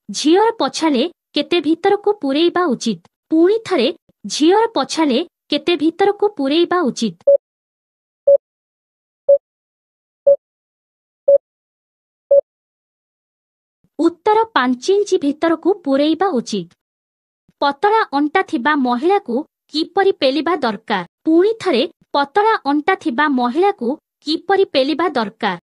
ଝିଅର ପଛାଲେ କେତେ ଭିତରକୁ ପୂରେଇବା ଉଚିତ? ପୁଣି ଥରେ, ଝିଅର ପଛାଲେ କେତେ ଭିତରକୁ ପୂରେଇବା ଉଚିତ? ଉତ୍ତର 5 ଇଞ୍ଚ ଭିତରକୁ ପୂରେଇବା ଉଚିତ। ପତଳା ଅଣ୍ଟା ଥିବା ମହିଳାକୁ କିପରି ପେଲିବା ଦରକାର? ପୁଣି ଥରେ, ପତଳା ଅଣ୍ଟା ଥିବା ମହିଳାକୁ କିପରି ପେଲିବା ଦରକାର?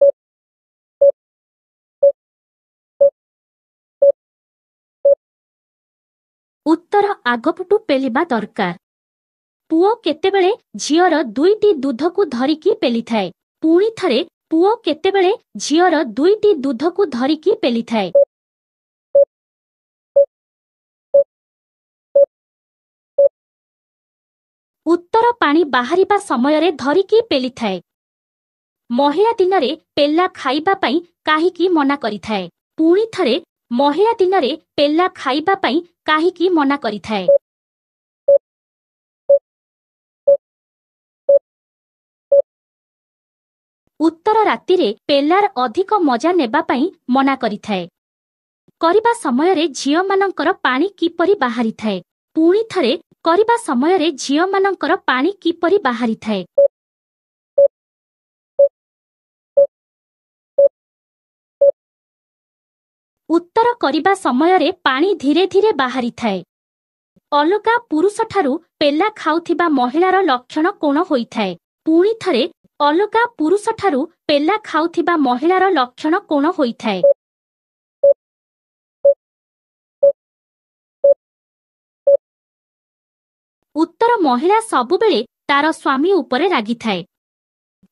ଉତ୍ତର ଆଗପଟୁ ପେଲିବା ଦରକାର। ପୁଅ କେତେବେଳେ ଝିଅର 2ଟି ଦୁଧକୁ ଧରିକି ପେଲିଥାଏ? ପୁଣି ଥରେ, ପୁଅ କେତେବେଳେ ଝିଅର 2ଟି ଦୁଧକୁ ଧରିକି ପେଲିଥାଏ? ଉତ୍ତର ପାଣି ବାହାରିବା ସମୟରେ ଧରିକି ପେଲିଥାଏ। ମହିଳା ଦିନରେ ପେଲା ଖାଇବା ପାଇଁ କାହିଁକି ମନା କରିଥାଏ? ପୁଣି ଥରେ, ମହିଳା ଦିନରେ ପେଲା ଖାଇବା ପାଇଁ କାହିଁକି ମନା କରିଥାଏ? ଉତ୍ତର ରାତିରେ ପେଲାର ଅଧିକ ମଜା ନେବା ପାଇଁ ମନା କରିଥାଏ। କରିବା ସମୟରେ ଝିଅମାନଙ୍କର ପାଣି କିପରି ବାହାରିଥାଏ? ପୁଣି ଥରେ, କରିବା ସମୟରେ ଝିଅମାନଙ୍କର ପାଣି କିପରି ବାହାରିଥାଏ? ଉତ୍ତର କରିବା ସମୟରେ ପାଣି ଧୀରେ ଧୀରେ ବାହାରିଥାଏ। ଅଲଗା ପୁରୁଷଠାରୁ ପେଲା ଖାଉଥିବା ମହିଳାର ଲକ୍ଷଣ କଣ ହୋଇଥାଏ? ପୁଣି ଥରେ, ଅଲଗା ପୁରୁଷଠାରୁ ପେଲା ଖାଉଥିବା ମହିଳାର ଲକ୍ଷଣ କଣ ହୋଇଥାଏ? ଉତ୍ତର ମହିଳା ସବୁବେଳେ ତାର ସ୍ୱାମୀ ଉପରେ ରାଗିଥାଏ।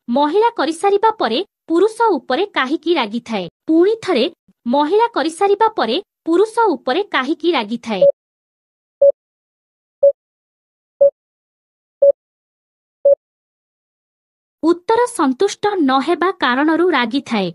ମହିଳା କରିସାରିବା ପରେ ପୁରୁଷ ଉପରେ କାହିଁକି ରାଗିଥାଏ? ପୁଣି ଥରେ, ମହିଳା କରିସାରିବା ପରେ ପୁରୁଷ ଉପରେ କାହିଁକି ରାଗିଥାଏ? ଉତ୍ତର ସନ୍ତୁଷ୍ଟ ନ ହେବା କାରଣରୁ ରାଗିଥାଏ।